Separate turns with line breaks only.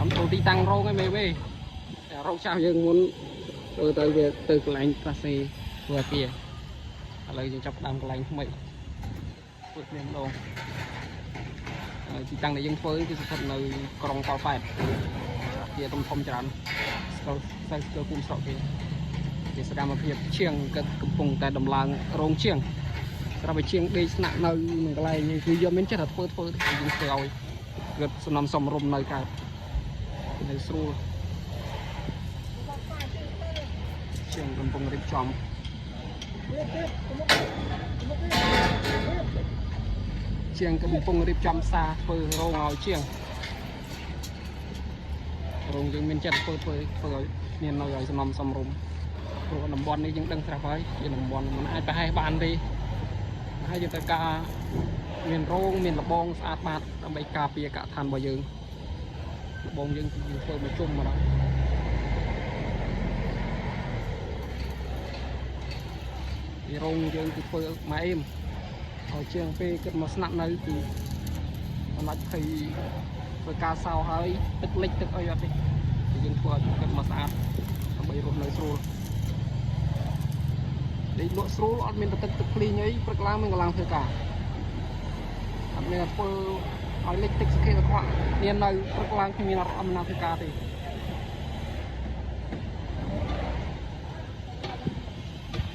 បានចូលទីតាំងរោងឯមេវេតែរោងចាស់យើងមុនធ្វើទៅវាទៅកន្លែងក្លាសេធ្វើអាគារឥឡូវយើងចាប់ផ្ដើមកន្លែងថ្មីធ្វើគ្នាម្ដងហើយទីតាំងដែលយើងធ្វើគឺស្ថិតនៅក្រុងប៉ោយប៉ែតអាគារធំធំច្រើនស្គាល់ស្គាល់ស្គាល់ភូមិស្រុកគេជាសកម្មភាពជាងក៏កំពុងតែដំឡើងរោងជាងស្រាប់តែជាងដេកស្នាក់នៅនឹងកន្លែងនេះគឺយកមានចិត្តតែធ្វើធ្វើទេយើងធ្វើឲ្យគាត់សំណំសំរុំនៅកើតនៅស្រួលជាងកំពុងរៀបចំជាងកំពុងរៀបចំសារធ្វើរោងឲ្យជាងរោងយើងមានចិត្តធ្វើធ្វើធ្វើឲ្យមាននៅឲ្យសំណំសំរុំព្រោះតំបន់នេះយើងដឹងស្រាប់ហើយជាតំបន់មិនអាចប្រហែសបានទេហើយយើងត្រូវការមានរោងមានលបងស្អាតបាតដើម្បីការពារកឋានរបស់យើងលបងយើងគឺយើងធ្វើមកជុំមកដល់ ពីរោងយើងគឺធ្វើមកអេមឲ្យជាងពេលគិតមកស្នាក់នៅគឺមិនអាចភ័យធ្វើការសោហើយទឹកលិចទឹកអីអត់ទេគឺយើងធ្វើឲ្យគិតមកស្អាតដើម្បីរស់នៅស្រួលដេកលក់ស្រួលអត់មានទឹកទឹកភ្លីងអីព្រឹកឡើងមានកន្លងធ្វើការអត់មានធ្វើឲ្យលិចទឹកសខេសខ្វក់មាននៅព្រឹកឡើងគ្មានអត់អំណាចធ្វើការទេ។